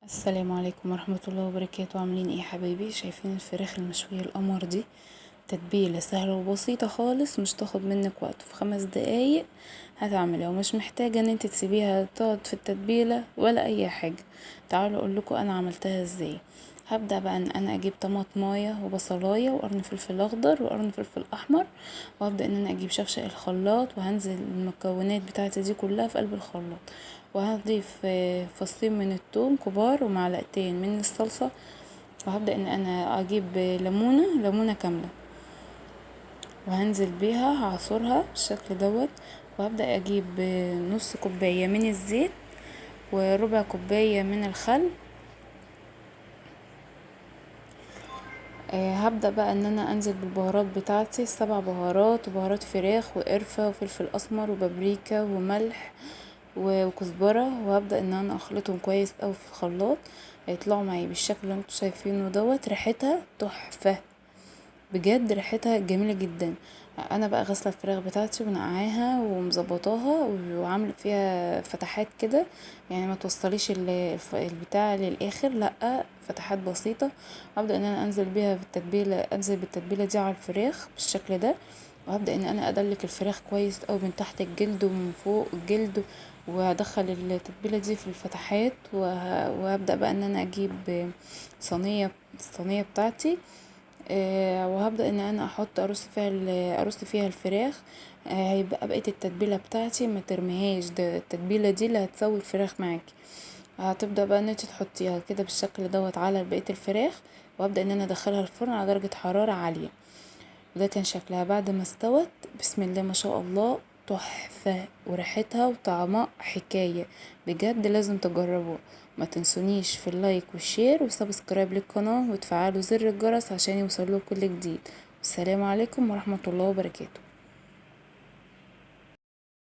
السلام عليكم ورحمة الله وبركاته. عاملين ايه يا حبايبي؟ شايفين الفراخ المشوية القمر دي؟ تتبيلة سهلة وبسيطة خالص، مش تاخد منك وقت، في 5 دقايق هتعمليها، ومش محتاجة ان انت تسيبيها تقعد في التتبيلة ولا اي حاجة. تعالوا اقول لكم انا عملتها ازاي. هبدأ بقى ان انا اجيب طماطماية وبصلاية وقرن فلفل اخضر وقرن فلفل احمر، وهبدأ ان انا اجيب شفشق الخلاط وهنزل المكونات بتاعتي دي كلها في قلب الخلاط، وهضيف فصين من الثوم كبار ومعلقتين من الصلصة، وهبدأ ان انا اجيب ليمونة كاملة وهنزل بيها هعصرها بالشكل دوت، وهبدأ اجيب نص كوباية من الزيت وربع كوباية من الخل. هبدأ بقى ان انا انزل بالبهارات بتاعتي، 7 بهارات وبهارات فراخ وقرفة وفلفل اسمر وبابريكا وملح وكزبرة، وهبدأ ان انا اخلطهم كويس اوي في الخلاط. هيطلعوا معايا بالشكل اللي انتوا شايفينه دوت. ريحتها تحفة بجد، ريحتها جميلة جدا. انا بقى غاسلة الفراخ بتاعتي ونقعاها ومظبطاها وعاملة فيها فتحات كده، يعني ما توصليش البتاع للاخر، لا فتحات بسيطة. هبدأ ان انا انزل بيها في التتبيلة، انزل بالتتبيلة دي على الفراخ بالشكل ده، وهبدأ ان انا ادلك الفراخ كويس اوي من تحت الجلد ومن فوق الجلد، وهدخل التتبيلة دي في الفتحات، وهبدأ بقى ان انا اجيب الصينية بتاعتي، وهبدأ ان انا احط ارص فيها الفراخ. هيبقى بقية التتبيلة بتاعتي ما ترميهاش، ده التتبيلة دي اللي هتسوي الفراخ معاكي. هتبدأ بقى ان انت تحطيها كده بالشكل دوت على بقية الفراخ، وهبدأ ان انا ادخلها الفرن على درجة حرارة عالية. وده كان شكلها بعد ما استوت، بسم الله ما شاء الله، تحفة، وريحتها وطعمها حكاية بجد، لازم تجربوها. ما تنسونيش في ال like وال share و subscribe للقناة، وتفعلوا زر الجرس عشان يوصلكوا كل جديد. والسلام عليكم ورحمة الله وبركاته.